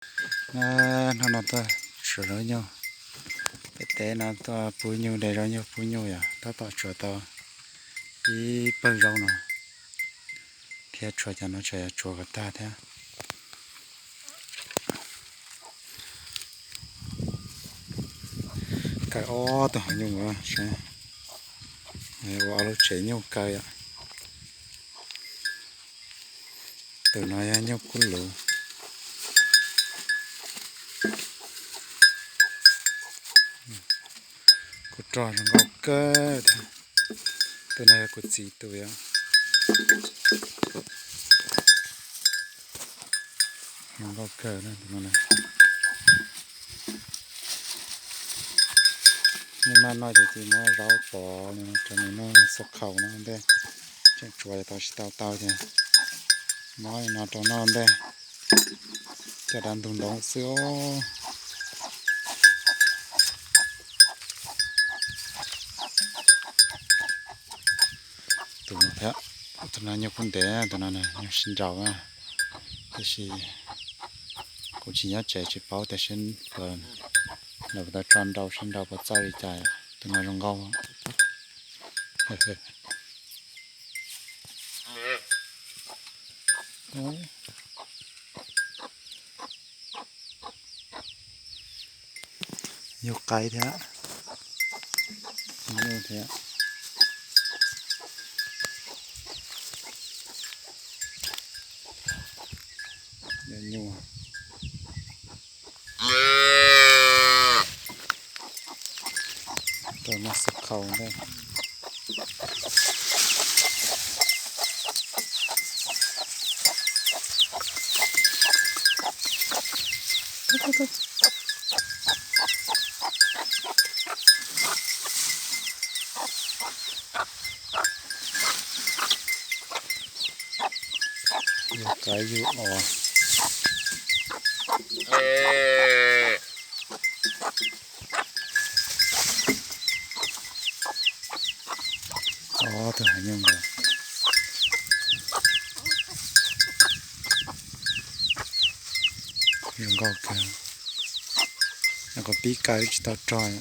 Hnub no tuaj tsuav zaub nyuj, pem teb no tuaj pub nyuj, de zaub nyuj pub nyuj yom, tab tom tsuav tau ib pawg zaub no thiab, tshuav cov no tseem yuav tsuav kom tag thiab. Kaw ob tug hav nyuj saib, ua ob lub tsev nyuj kaw yom. Tus no yog nyuj kub luv, kuj rog zoo nkauj kawg thiab. Tus no yog kuv txiv tus yom. Zoo nkauj kawg na tus no. Nij maj noj ces cia muab zaub pov rau nws noj xub khaus no ntej, tseem tsuav tau tsis tau tau ces muab no rau noj ntej, coj dab ntug ntoo xwb os. Tus no thiab, tus no nyuj kub ntev, tus no nyuj sib nraus, tiam sis kuv tsis nyob tsev tsis paub tias sib, lawv puas tau tso nrau sib nrau puas txawj li cas. Tus no zoo nkauj. Nyuj qaib thiab, nyuj thiab. Nyuj, rau noj xub khaus ntej. Yug qaib yug os. Ob tug hav nyuj ntawd zoo nkauj kawg, nyuam qhuav pib kaw tsis tau rog.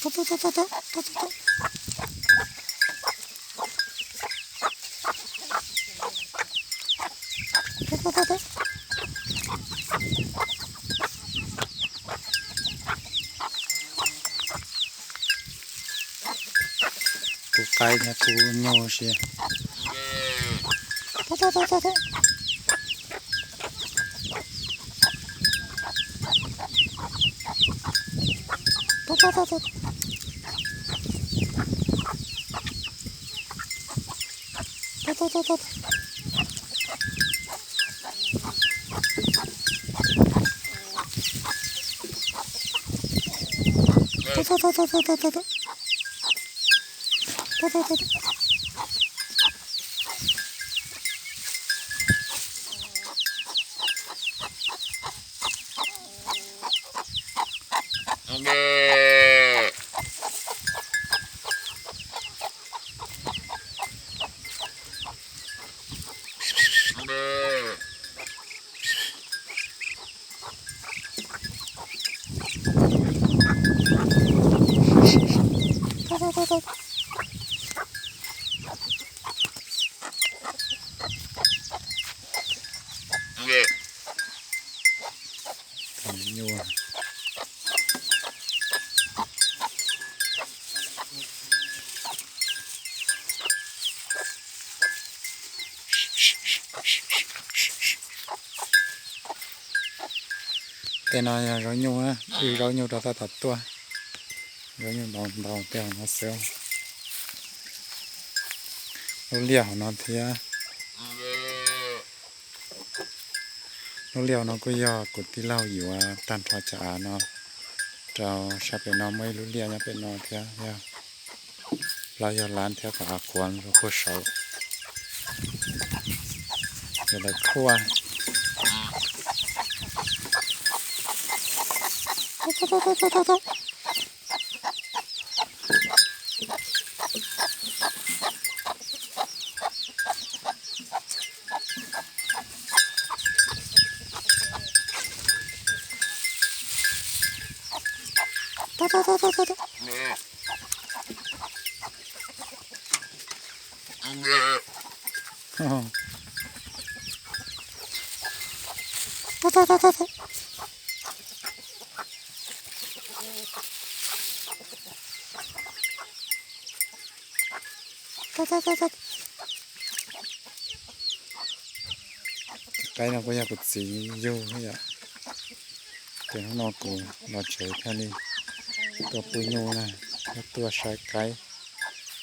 Kub qaib thiab kub nyuj si. Nyuaj. Tej no yog zaub nyuj, wb zaub nyuj rau tab tom tuaj. Zaub nyuj ntau ntau tej hauv no xwb. Lub liaj hauv no thiab. Lub liaj hauv no kuj yog kuv tij laug yuav tag nrho cov av no rau sab pem no, muaj ib lub liaj nyob pem no thiab, yog plaub yog lab thiab kom av qhuav rau puag saud. Yog lawv khuaj. Qaib no kuj yog kuv txiv yug thiab yom. Ces hnub no kuv los tsev thiaj li tuaj pw nyuj na, thiab tuaj saib qaib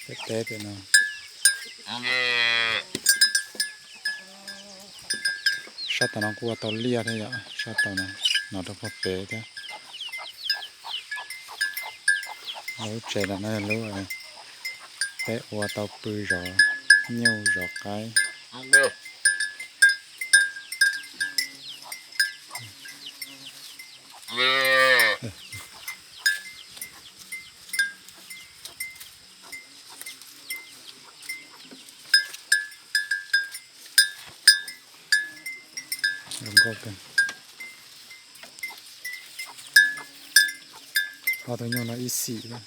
pem teb pem no. Sab tom no kuj ua tau liaj thiab yom, sab tom no, no rau puag pem thiab. Lub tsev no yog lub peb ua tau pw zov nyuj zov qaib. Zoo nkauj kawg. Ob tug nyuj no ib xim lawm.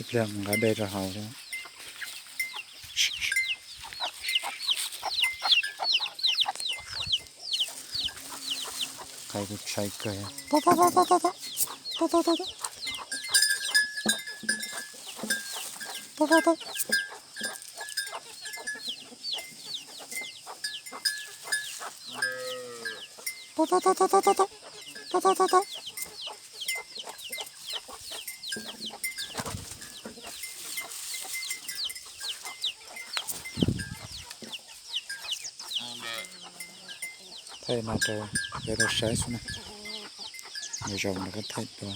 Ib pliag mus nqa dej rau haus thiab. Qaib kuj tshaib kawg. Thaij no rau peb tau saib xwb na. Nws zoo nws kuj thaij dua.